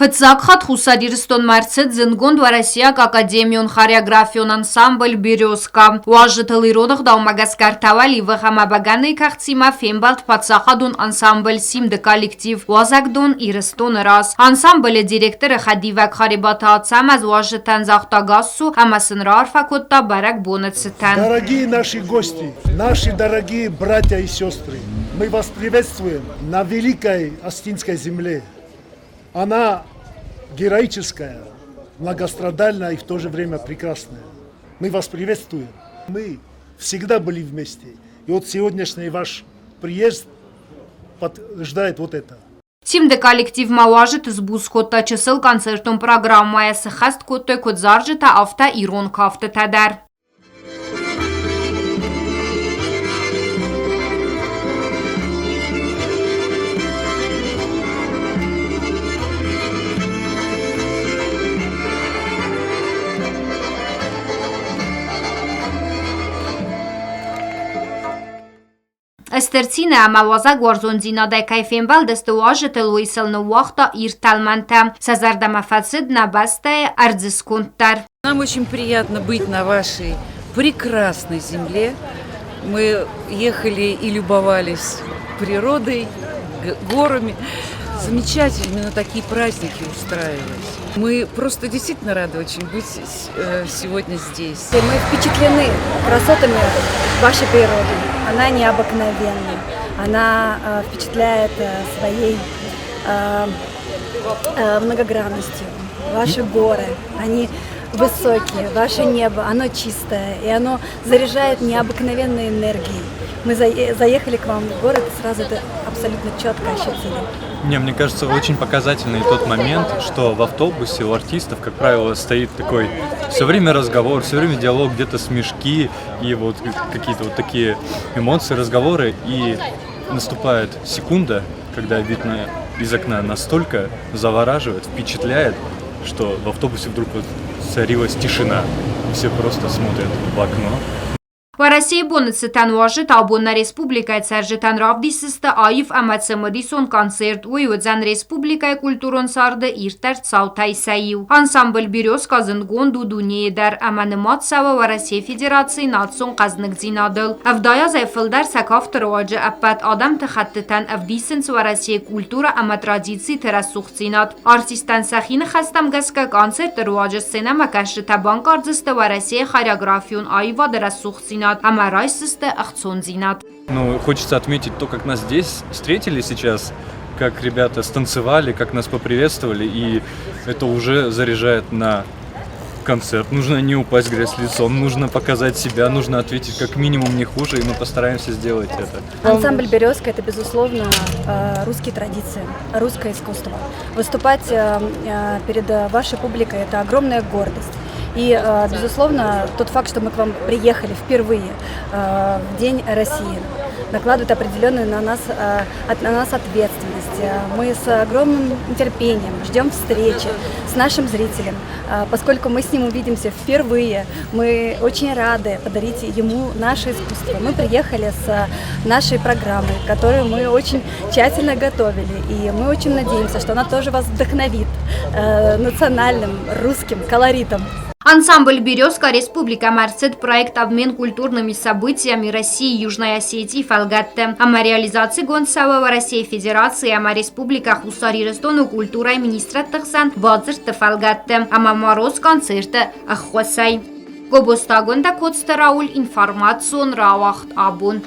Фыццаг хатт Хуссар Ирыстонмӕ ӕрцыд зындгонд уӕрӕсейаг академион хореографион ансамбль «Березка». Уазджытыл ирон ӕгъдаумӕ гӕсгӕ ӕртӕ уӕливых ӕмӕ бӕгӕныйы кӕхцимӕ фембӕлд паддзахадон ансамбль «Симд-ы» коллектив уазӕгдон «Ирыстоны раз». Ансамблы директоры хӕдивӕг Харебаты Ацӕмӕз уазджытӕн загъта гассу ӕмӕ сын раарфӕ кодта бӕрӕгбоны цытӕн. Дорогие наши гости, наши дорогие братья и сестры, мы вас приветствуем на великой Остинской земле. Она героическая, многострадальная и в то же время прекрасная. Мы вас приветствуем. Мы всегда были вместе. И вот сегодняшний ваш приезд подтверждает вот это. Симды коллективмӕ уазджыты сбуц кодта чысыл концертон программӕйӕ сыххӕст кодтой куыд зарджытӕ, афтӕ ирон кафтытӕ дӕр. Стыр цины ӕмӕ уазӕгуарзондзинадӕй кӕй фембӕлдысты уазджытыл, уый сыл ныууагъта ирд тӕлмӕнтӕ. Сӕ зӕрдӕмӕ фӕцыд нӕ бӕстӕйы ӕрдзы сконд дӕр. Нам очень приятно быть на вашей прекрасной земле. Мы ехали и любовались природой, горами. Замечательно именно такие праздники устраивать. Мы просто действительно рады очень быть сегодня здесь. Мы впечатлены красотами вашей природы. Она необыкновенна. Она впечатляет своей многогранностью. Ваши горы, они высокие, ваше небо, оно чистое, и оно заряжает необыкновенной энергией. Мы заехали к вам в город и сразу это абсолютно четко ощутили. Не, мне кажется, очень показательный тот момент, что в автобусе у артистов, как правило, стоит такой все время разговор, все время диалог, где-то смешки и вот какие-то вот такие эмоции, разговоры, и наступает секунда, когда видно из окна настолько завораживает, впечатляет, что в автобусе вдруг вот царилась тишина. Все просто смотрят в окно. Уӕрӕсейы боны цытӕн уазджытӕ абон нӕ республикӕйы цӕрджытӕн равдисдзысты аив ӕмӕ цымыдисон концерт. Уый уыдзӕн республикӕйы культурон царды ирддӕр цаутӕй сӕ иу. Ансамбль «Березка» зындгонд у дунейы дӕр ӕмӕ нымад цӕуы Уӕрӕсейы Федерацийы национ хъӕзныгдзинадыл. 70 азӕй фылдӕр сӕ кафты руаджы ӕппӕт адӕмты хӕттытӕн ӕвдисынц Уӕрӕсейы культурӕ ӕмӕ традициты рӕсугъддзинад. Артисттӕн сӕхи ныхӕстӕм гӕсгӕ концерты руаджы сценӕмӕкӕсджытӕ банкъардзысты Уӕрӕсейы хореографион аивады рӕсугъддзинад ӕмӕ райсдзысты ӕхцондзинад. Ну, хочется отметить то, как нас здесь встретили сейчас, как ребята станцевали, как нас поприветствовали, и это уже заряжает на концерт. Нужно не упасть в грязь лицом, нужно показать себя, нужно ответить как минимум не хуже, и мы постараемся сделать это. Ансамбль «Березка» — это, безусловно, русские традиции, русское искусство. Выступать перед вашей публикой — это огромная гордость. И, безусловно, тот факт, что мы к вам приехали впервые в День России, накладывает определенную на нас ответственность. Мы с огромным нетерпением ждем встречи с нашим зрителем, поскольку мы с ним увидимся впервые. Мы очень рады подарить ему наше искусство. Мы приехали с нашей программой, которую мы очень тщательно готовили. И мы очень надеемся, что она тоже вас вдохновит национальным русским колоритом. Ансамбль «Березка» республикӕмӕ ӕрцыд проект «Обмен культурными событиями России и Южной Осетии» фӕлгӕтты ӕмӕ реализацигонд цӕуы Уӕрӕсейы Федерацийы ӕмӕ Республикӕ Хуссар Ирыстоны культурӕйы министрадты хсӕн бадзырдты фӕлгӕтты ӕмӕ Мороз концерты ӕххуысӕй. Гобозтагондӕ Коцты Рауль информацион рауагъд абон.